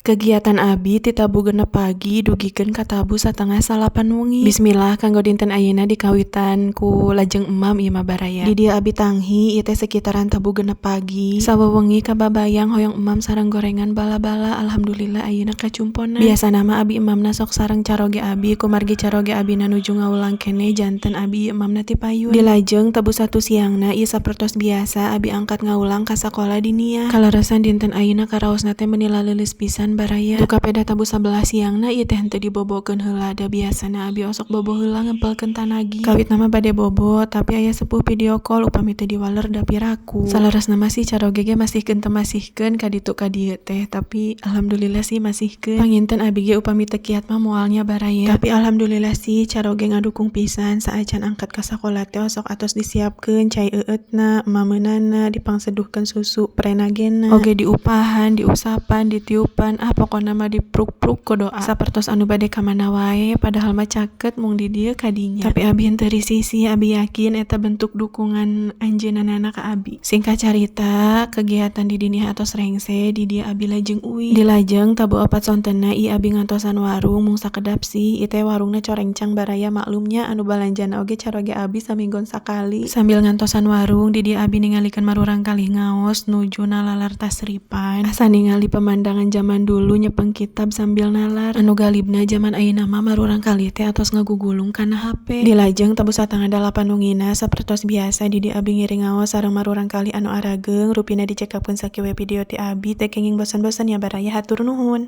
Kegiatan abi ti tabuh 6 pagi dugikeun ka tabuh 8.30 wengi. Bismillah, kanggo dinten ayeuna dikawitan ku lajeng emam ieu mah, baraya. Di dieu abi tanghi ieu teh sekitaran tabuh 6 pagi. Sawewengi kababayang hoyong emam sareng gorengan bala-bala, alhamdulillah ayeuna kacumponan. Biasana mah abi emamna sok sareng caroge abi, kumargi caroge abina nuju ngawulang keneh, janten abi emamna ti payun. Dilajeng tabuh 1 siangna, ieu sapertos biasa abi angkat ngawulang ka sakola diniyah. Kaleresan dinten ayeuna karaosna teh meuni laleuleus pisan, baraya. Duka peda tabuh 11 siangna ieu teh henteu dibobokeun heula, da biasana abi osok bobo heula ngempelkeun tanagi. Kawitna mah bade bobo, tapi aya sepuh video call, upami teu diwaler da piraku. Saleresna mah sih caroge ge masihkeun teu masihkeun ka ditu ka dieu teh, tapi alhamdulillah sih masihkeun. Panginten abi ge upami teu kiat mah moal nya, baraya. Tapi alhamdulillah sih caroge ngadukung pisan, saacan angkat ka sakola teh osok atos disiapkeun cai eueutna, emameunana, dipangseduhkeun susu prenagena. Oge diupahan, diusapan, ditiupan, ah pokona mah dipruk-pruk ku doa. Sapertos anu bade ka mana wae, padahal mah caket mung di dieu kadinya. Tapi abi henteu risih sih, abi yakin eta bentuk dukungan anjeunna ka abi. Singkat carita, kegiatan di diniyah atos rengse, di dieu abi lajeng uih. Dilajeng tabuh 4 sontenna ieu abi ngantosan warung mung sakedap sih, ieu teh warungna corengcang, baraya, maklumnya anu balanjana oge caroge abi saminggon sakali. Sambil ngantosan warung, di dieu abi ningalikeun marurang kalih ngaos nuju nalalar tasripan. Asa ningali pemandangan zaman dulu nyepeng kitab sambil nalar. Anu galibna zaman ayeuna mah marurang kalih teh atos ngagugulung kana HP. Dilajeng tabuh 7.30 wengina, sapertos biasa di dieu abi ngiring ngaos sareng marurang kalih anu arageung, rupina dicekapkeun sakieu we video ti abi, teu kenging bosan-bosan ya, baraya. Hatur nuhun.